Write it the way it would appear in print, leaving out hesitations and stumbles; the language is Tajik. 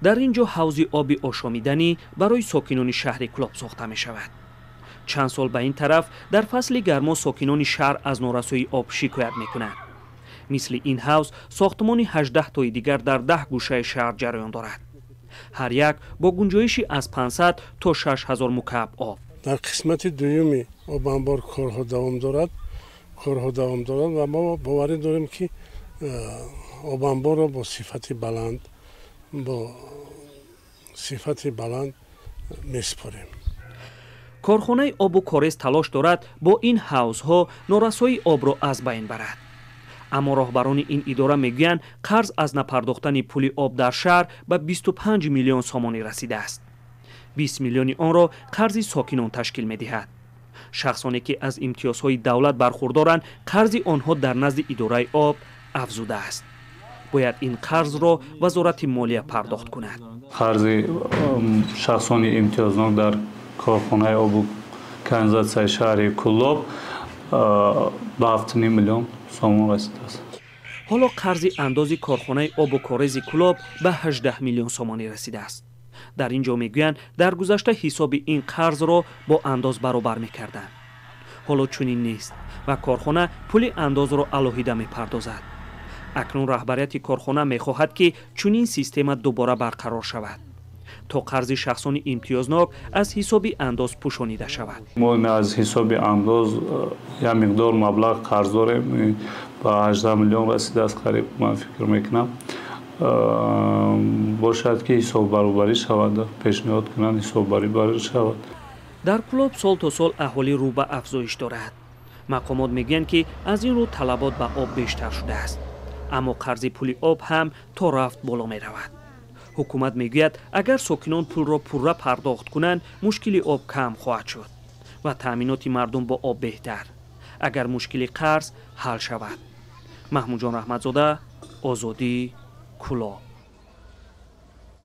Дар ин ҷо ҳавзи оби ошомиданӣ барои сокинони шаҳри Кӯлоб сохта мешавад. Чанд сол ба ин тараф дар фасли гармо сокинони шаҳр аз норасоии об шикоят мекунанд. Мисли ин ҳавз сохтмони 18 тои дигар дар 10 гӯшаи шаҳр ҷараён дорад. Ҳар як бо гунҷоиши аз 500 то 6000 мукааб об. Дар қисмати дуюми обанбор корҳо давом дорад, корҳо давом дорад ва мо боварӣ дорем, ки обанборро бо сифати баланд месупорем. Корхонаи обу корез талош дорад бо ин ҳавзҳо норасоии обро аз байн барад, аммо роҳбарони ин идора мегӯянд, қарз аз напардохтани пули об дар шаҳр ба 25 миллион сомонӣ расидааст. 20 миллиони онро қарзи сокинон ташкил медиҳад. Шахсоне ки аз имтиёзҳои давлат бархурдоранд, қарзи онҳо дар назди идораи об афзудааст. Бояд ин қарзро Вазорати молия пардохт кунад. Қарзи шахсони имтиёзнок дар корхонаи обу канализатсияи шаҳри Кӯлоб ба 7,5 миллион сомон расидааст. Ҳоло қарзи андози корхонаи обу корези Кӯлоб ба 18 миллион сомонӣ расидааст. Дар ин ҷо мегӯянд, дар гузашта ҳисоби ин қарзро бо андоз баробар мекарданд. Ҳоло чунин нест ва корхона пули андозро алоҳида мепардозад. Акнун раҳбарияти корхона мехоҳад, ки чунин система дубора барқарор шавад, то қарзи шахсони имтиёзнок аз ҳисоби андоз пӯшонида шавад. Мо аз ҳисоби андоз як миқдор маблағ қарз дорем, ба 18 миллион расидааст қариб. Ман фикр мекунам, бошад, ки ҳисоббаробарӣ шавад, пешниҳод кунанд, ҳисоббаробарӣ шавад. Дар Кӯлоб сол то сол аҳолӣ рӯ ба афзоиш дорад. Мақомот мегӯянд, ки аз ин рӯ талабот ба об бештар шудааст, аммо қарзи пули об ҳам то рафт боло меравад. Ҳукумат мегӯяд, агар сокинон пулро пурра пардохт кунанд, мушкили об кам хоҳад шуд ва таъминоти мардум бо об беҳтар, агар мушкили қарз ҳал шавад. Маҳмудҷон Раҳматзода, Озодӣ, Кӯлоб.